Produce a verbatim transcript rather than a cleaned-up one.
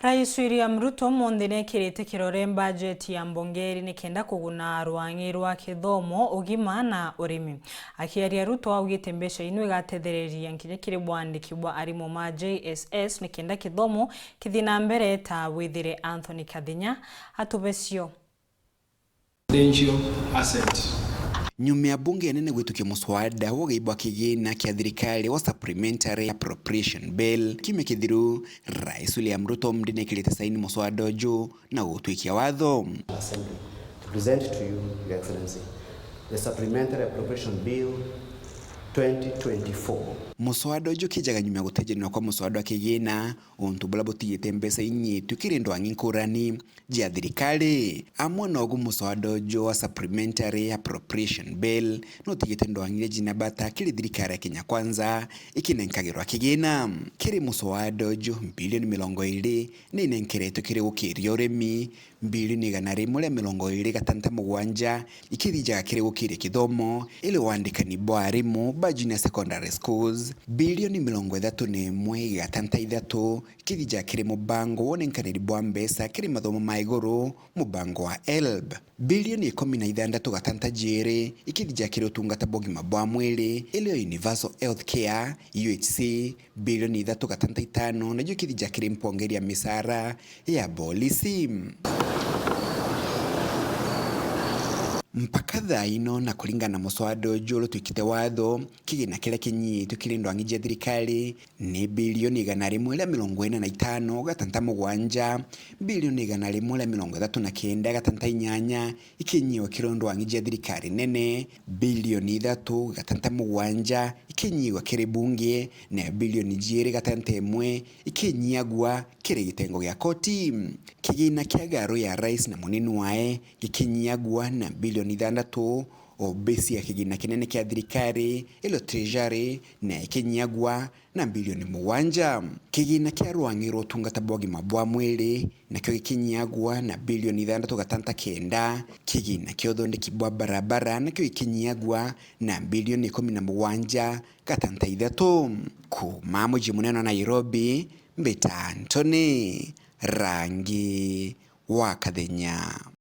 Rais William Ruto munthi nekirite kirore mbajeti ya mbunge iri nikenda kuguna rwang'i rwa kithomo, ugima na urimi. Akiaria, Ruto augite mbeca inu igatethereria nkinya kiri bwandiki bwa arimu ma J S S nikenda kithomo kithi na mbere. Ta withire Anthony Kathinya atubecio. Potential asset. Nyuma ya bunge nene gwitukia muswada wa ugai bwa kigina kia thirikari wa Supplementary Appropriation Bill kiumia kithiru, Rais William Ruto ndinekirite saini muswada uju na gutwikia watho. Assembly to present to you, Your Excellency, the Supplementary Appropriation Bill twenty twenty-four. Muswada uju kijaga nyuma ya gutejanirwa kwa muswada wa kigina, untu buria butigite mbeca inyitue kiri ndwang'i nkurani jia thirikari. Amwe nogu muswada uju wa Supplementary Appropriation Bill nutigite ndwang'i iria jina bata kiri thirikari ya Kenya Kwanza ikinenkagirwa kigina. Kiri muswada uju, mbilioni mirongo iri ni inenkeretwe kiri gukiria urimi, mbilioni igana rimwe ria mirongo iri gatanta mugwanja ikithijaga kiri gukiria kithomo, ili wandikani bwa arimu ba junior secondary schools, mbilioni mirongo ithatu na imwe gatanta ithatu ikithijaga kiri mubango wa unenkaniri bwa mbeca kiri mathomo ma iguru, mubango wa helb. Mbilioni ikumi na ithandatu gatanta jiiri ikithijaga kiri utungata bwa ugima bwa mwiri, ili yo Universal Health Care, U H C, mbilioni ithatu gatanta itano najo ikithija kiri mpongeri ya micara ya bolisi. Mpaka thaa ino, na kuringana na muswada uju uria utwikite watho, kigina kiria kinyiitue kiri ndwang'i jia thirikari ni mbilioni igana rimwe ria mirongo ina na itano gatanta mugwanja, mbilioni igana rimwe ria mirongo ithatu na kenda gatanta inyanya, ikinyiwa kiri ndwang'i jia thirikari nene, mbilioni ithatu gatanta mugwanja ikinyiwa kiri bunge, na mbilioni jiiri gatanta imwe ikinyiagua kiri gitengo gia koti. Kigina kia garu ya rais na munini wae gikinyiagua na mbilioni ithandatu, obisi ya kigina kinene kia thirikari, ilo treasury, na ikinyiagua na mbilioni mugwanja. Kigina kia rwang'i rwa utungata bwa ugima bwa mwiri nakio gikinyiagua na mbilioni ithandatu gatanta kenda, kigina kia uthondeki bwa barabara nakio gikinyiagua na mbilioni ikumi na mugwanja gatanta ithatu. Kuuma muji munene wa Nairobi, mbita Anthony Rangi wa Kathenya.